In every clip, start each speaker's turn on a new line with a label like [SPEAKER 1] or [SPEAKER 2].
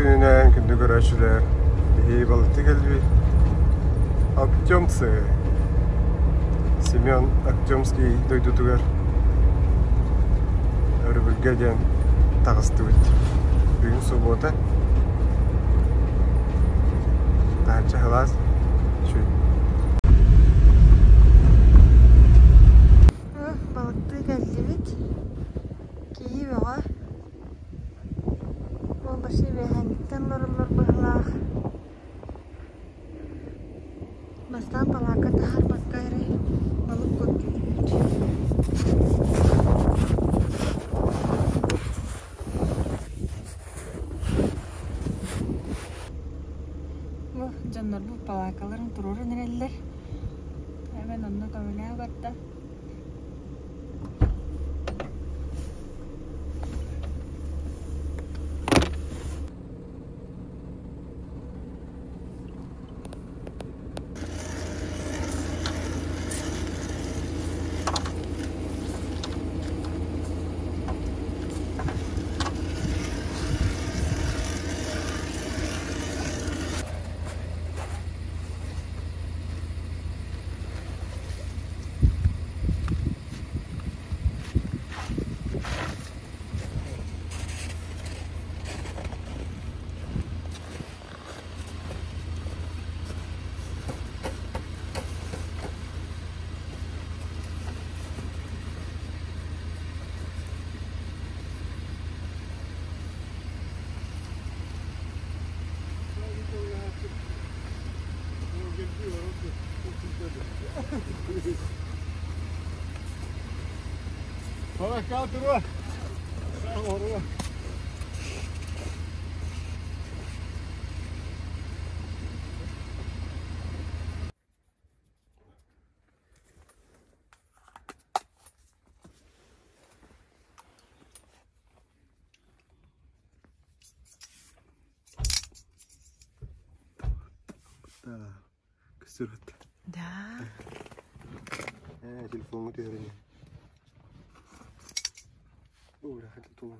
[SPEAKER 1] күнүнэн күндү көрөөччүлэр, биһиги балыкты кэлбит Артемцы Семен Артемский дойдутугар өрөбүлгэ диэн таҕыстыбыт. Бүгүн субуота. Таһырдьа сылаас, үчүгэй.
[SPEAKER 2] Балыктыы кэллибит. Киһи бөҕө. Ол вообще үөһээҥҥиттэн олороллор быһыылаах. Бастаан балаакка таһаарбакка эрэ балык көрдүүрбүт. Бу дьоннорбут балааккаларын туруоран эрэллэр. Эбэн онно көмөлөһө барда.
[SPEAKER 1] Да, кысырат.
[SPEAKER 2] Да.
[SPEAKER 1] Телефоҥҥа түһэрин. Ой, хотел.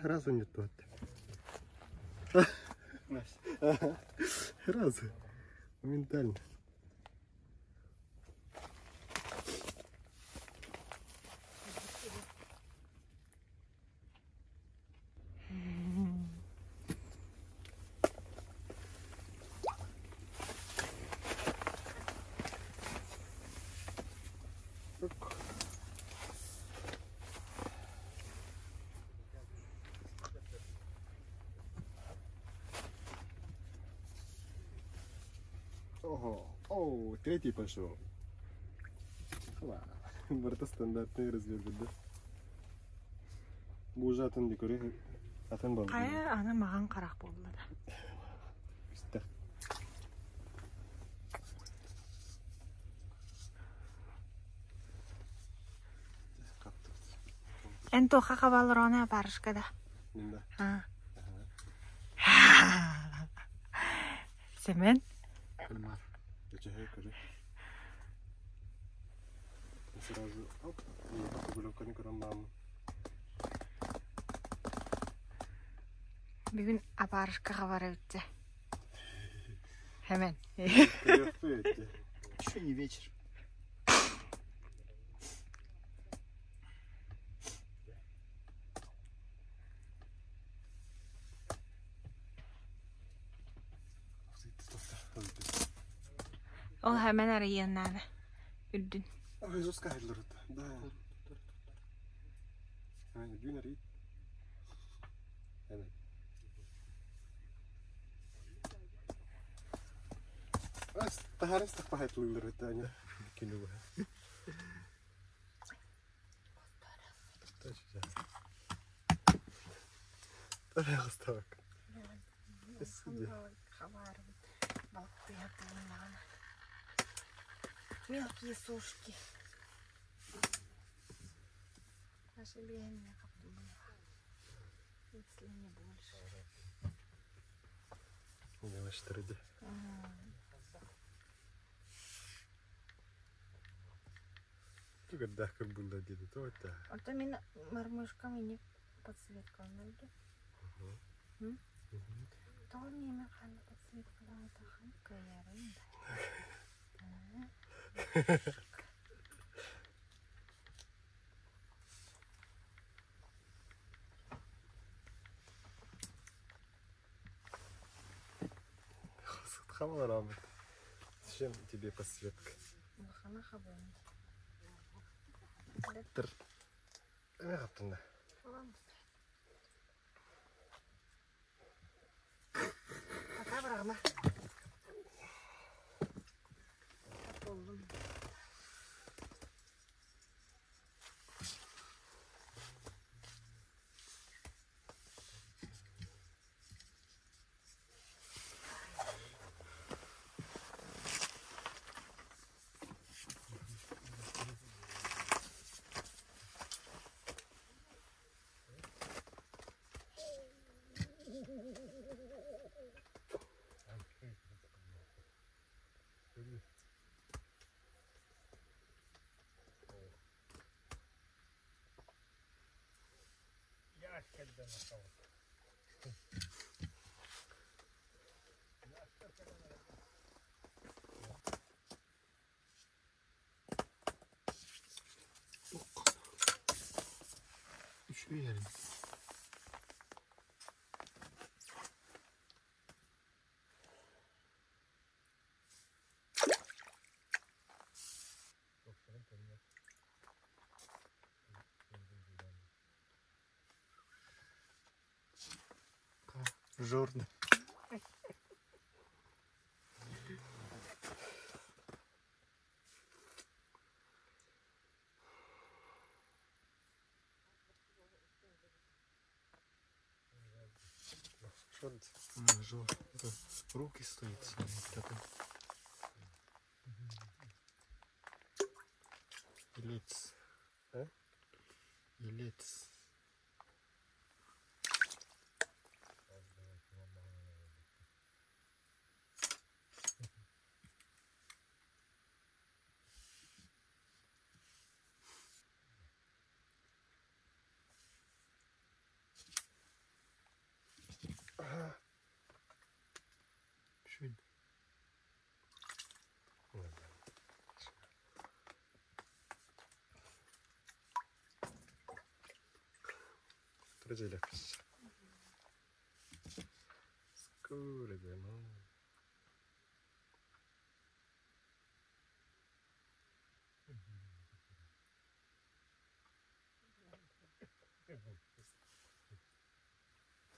[SPEAKER 1] Разу не тот. Разу. Моментально. Ого, о, третий пошел. Барыта стандартный размер да? Бу уже атын декоре атын балык.
[SPEAKER 2] Хайа аны маҕан харах буолла да.
[SPEAKER 1] Истэх.
[SPEAKER 2] Эн туохха хабаллароне парышка да?
[SPEAKER 1] Мин да.
[SPEAKER 2] Семен?
[SPEAKER 1] Кальмар. Өчөһө көрө. Сразу оп, и көрөн бааммын.
[SPEAKER 2] Бүгүн апарышка хабара бүтте. Hemen.
[SPEAKER 3] Еще не вечер.
[SPEAKER 2] Ол hemen арыйыаннаада. Үрдүн.
[SPEAKER 1] Ой, жестко Да. Үрдүн арый. Hemen. Таһаарас тахпахайтылыылар этэ Күнү быһа.
[SPEAKER 2] Мелкие сушки. Наши бедные Если не больше.
[SPEAKER 1] Yavaştırıcı. Тугурдаах кырбылла диэти тоҕо
[SPEAKER 2] Это мин мормышкам и не подсветка оннуйду. Тоҕо миэмэ ханна подсветкалаатахан кыайарын да.
[SPEAKER 1] Сытхамалараамыт. Зачем тебе подсветка?
[SPEAKER 2] Улахана хабын.
[SPEAKER 1] Тыр. Эме хаптында.
[SPEAKER 2] Пока бырағма. Болдум.
[SPEAKER 3] Үчүгэй эрин.
[SPEAKER 1] Жорно.
[SPEAKER 3] А, Жор. Это руки стоит с ним. Вот это. Елец.
[SPEAKER 1] А?
[SPEAKER 3] Елец. Чуть.
[SPEAKER 1] Тұржайлаппыз. Скоро домой.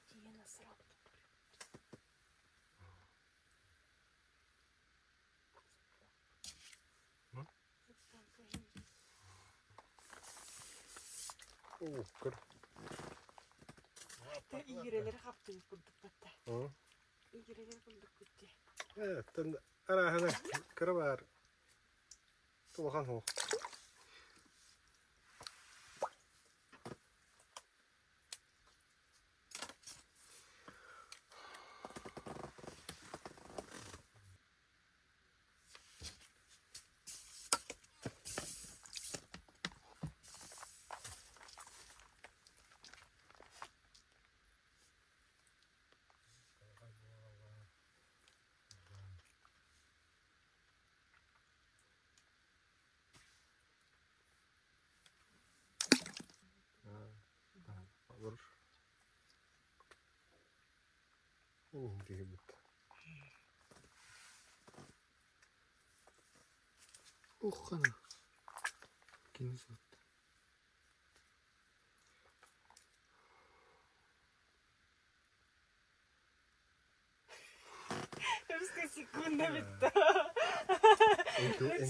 [SPEAKER 2] Тиена срап.
[SPEAKER 1] О, көр.
[SPEAKER 2] Игерелер хаптыы курдук батта.
[SPEAKER 1] О.
[SPEAKER 2] Игерелер курдук кутти.
[SPEAKER 1] Э, тэн арахана кыра бар. Тулахан хо. Olur. Диэбит.
[SPEAKER 3] Уххана. Кини сот.
[SPEAKER 2] Историческая секунда бүттэ.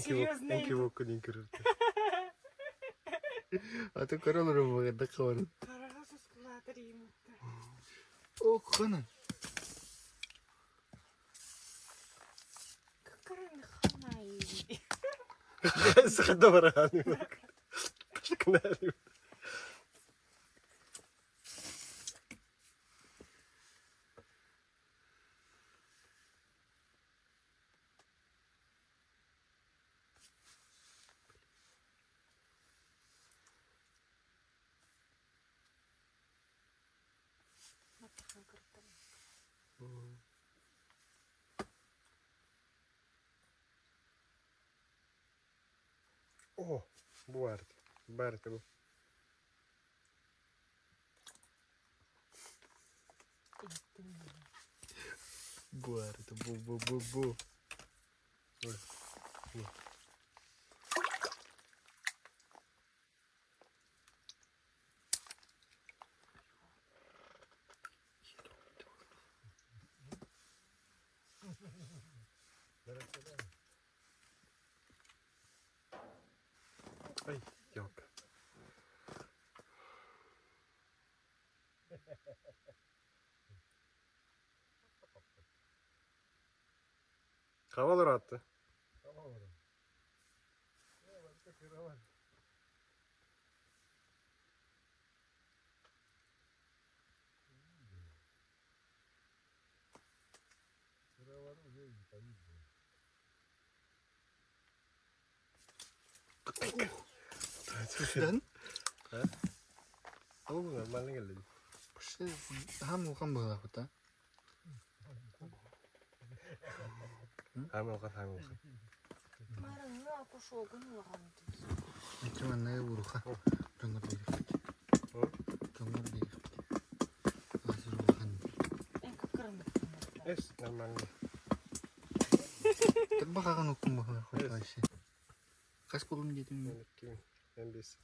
[SPEAKER 2] Серьезно.
[SPEAKER 1] Энкивокка дин көрөртө.
[SPEAKER 3] Аты көрө олорон багырда хабарын.
[SPEAKER 2] Хараҕа сускулаатар иимутта.
[SPEAKER 3] О, хана.
[SPEAKER 1] Сахада барааны. Кнали. О, бу баар Баар этэ бу.
[SPEAKER 3] Бу баар этэ бу бу бу бу.
[SPEAKER 1] Ой. Ай, елка. Havalar attı.
[SPEAKER 3] Дэн?
[SPEAKER 1] Ол нормально келди.
[SPEAKER 3] Хам улахан быһыылаах да?
[SPEAKER 1] Хам улахан, хам улахан.
[SPEAKER 3] Ити манна уруха. Дьоҥҥор биэриэхпит. Дьоҥҥор биэриэхпит. Азыр улахан.
[SPEAKER 1] Эс, нормально.
[SPEAKER 3] Тарбахаҕын уккун быһыылаах вообще. Хас булум диэтим?
[SPEAKER 1] Эн бес.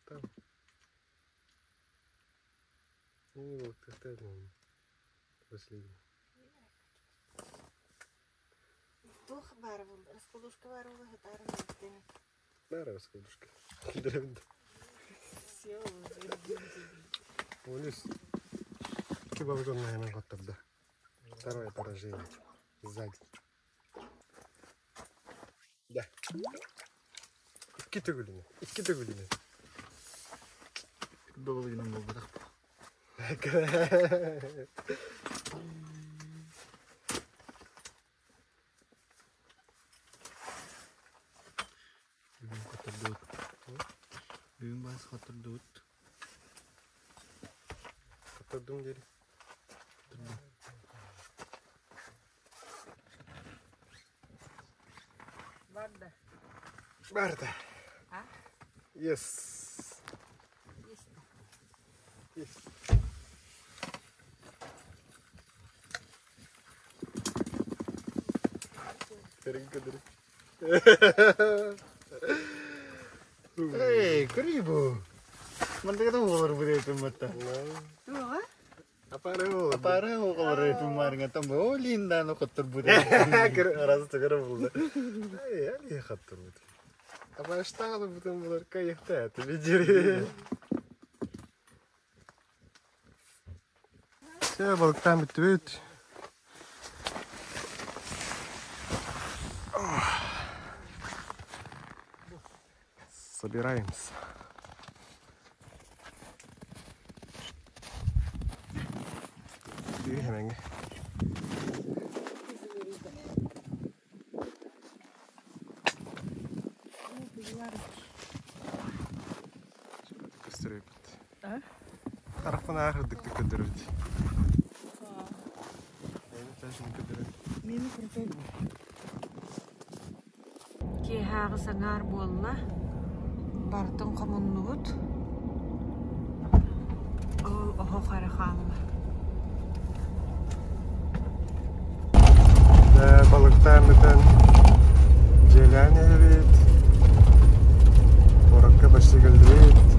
[SPEAKER 1] Там. Не вот это последний.
[SPEAKER 2] Туох баар буолла? Раскладушка баар буолла, хатаарым
[SPEAKER 1] Баар раскладушка. Кидревд.
[SPEAKER 2] Все уже.
[SPEAKER 1] Олис. Кебаб наверное, тогда. Второе поражение. Сзади. Да. Икки төгүлүнэ. Икки төгүлүнэ.
[SPEAKER 3] Долгунан буолбатах. Бүгүн хоттордубут. Бүгүн баас хоттордубут.
[SPEAKER 1] Хоттордум диэри.
[SPEAKER 2] Барда.
[SPEAKER 1] Барда.
[SPEAKER 2] А?
[SPEAKER 1] Yes.
[SPEAKER 2] Есть.
[SPEAKER 1] Yes. Көрүн
[SPEAKER 3] Эй, көрүй бу. Мандыгата оҕолор бу матта.
[SPEAKER 2] Туоҕа?
[SPEAKER 1] Апары ол.
[SPEAKER 3] Апары оҕолор этим марыңа там о линданы хоттор бу.
[SPEAKER 1] Раз төгөрө булду. Ай, али хаттыр бу. Апаштагы бутун булар кайыкта это видери. Все, балыктаан бүттүбүт. Собираемся. Hemen. Көстөрөйбүт.
[SPEAKER 2] А?
[SPEAKER 1] Тарафын аарыдык көдөрөбүт. Эми ташын көдөрөбүт.
[SPEAKER 2] Мени көрбөйм.
[SPEAKER 4] Киэһээҕи саҥаар буолла, барытын хомуннубут, ол оһох эрэ хаалла.
[SPEAKER 1] Балыктаан бүтэн дьиэлээн иһэбит. Куоракка почти кэллибит.